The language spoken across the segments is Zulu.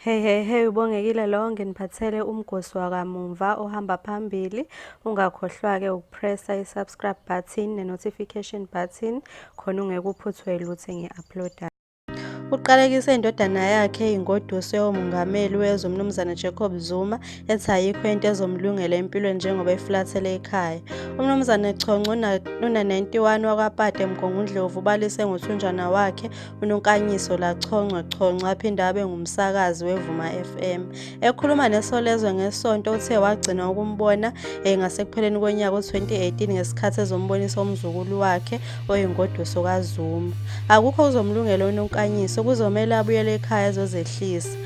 Hey hey hey uBongekile lo nginiphathele umgosi wakamumva ohamba phambili. Ungakhohlwa-ke ukupressa i-subscribe button ne-notification button khona ungeke uphuthwe lutho engi-uploadayo. Uqalekise indodana yakhe eyingoduso yomongameli wezwe uMnumzane Jacob Zuma ethi ayikho into ezomlungela empilweni njengoba efulathele ekhaya. UMnumzane Chonco una-91 wakwaPata eMgungundlovu ubalise ngothunjana wakhe uNonkanyiso LaChonco Chonco aphinde abe ngumsakazi weVuma FM. Ekhuluma neSolezwe ngeSonto uthe wagcina ukumbona ngasekupheleni konyaka u-2018 ngesikhathi ezombonisa umzukulu wakhe oyingoduso kaZuma. Akukho okuzomlungela uNonkanyiso, kuzomele abuyele ekhaya ezozehlisa.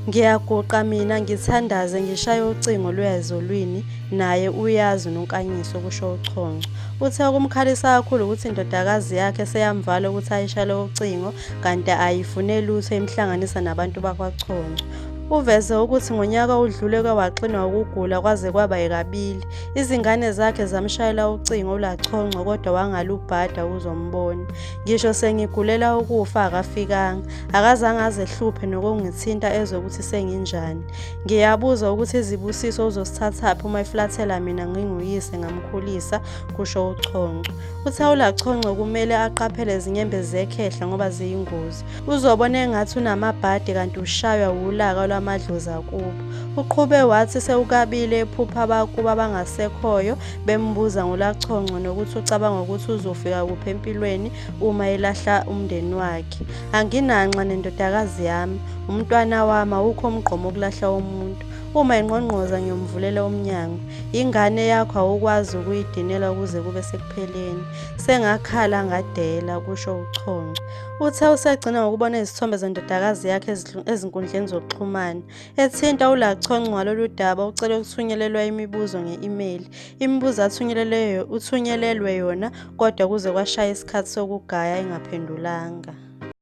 Ngiyaguqa mina ngithandaze ngishaye ucingo luya ezulwini naye uyazi uNonkanyiso, kusho uChonco. Uthe okumkhalisa kakhulu ukuthi indodakazi yakhe seyamvala ukuthi ayishayele ucingo kanti ayifune lutho imhlanganisa nabantu bakwaChonco. Uveze ukuthi ngonyaka odlule uke waxinwa ukugula kwaze kwaba yikabili. Izingane zakhe zamshayela ucingo uLaChonco kodwa wangalubhada ukuzombona. Ngisho sengigulela ukufa akafikanga. Akazange azehluphe nokungithinta ezwe ukuthi senginjani. Ngiyabuza ukuthi izibusiso uzosithathaphi uma eflathela mina nginguyise ngamkhulisa, kusho uChonco. Uthe uLaChonco kumele aqaphele izinyembezi zekhehla ngoba ziyingozi. Uzobona engathi unamabhadi kanti ushaywa wulaka lwamadlozi akubo. Uqhube wathi sewukabili ephupha abakubo abangasekhoyo bembuza ngoLaChonco nokuthi ucabanga ukuthi uzofika kuphi empilweni uma elahla umndeni wakhe. Anginanxa nendodakazi yami, umntwana wami awukho umgqomo wokulahla umuntu. Uma engqongqoza ngiyomvulela umnyango. Ingane yakho awukwazi ukuyidinela kuze kube sekupheleni. Sengakhala ngadela, kusho uChonco. Uthe usegcina ngokubona izithombe zendodakazi yakhe ezinkundleni zokuxhumana. Ethinta uLaChonco ngalolu daba ucele ukuthunyelelwa imibuzo nge-email. Imibuzo athunyelelwe yona kodwa kuze kwashaya isikhathi sokugaya engaphendulanga.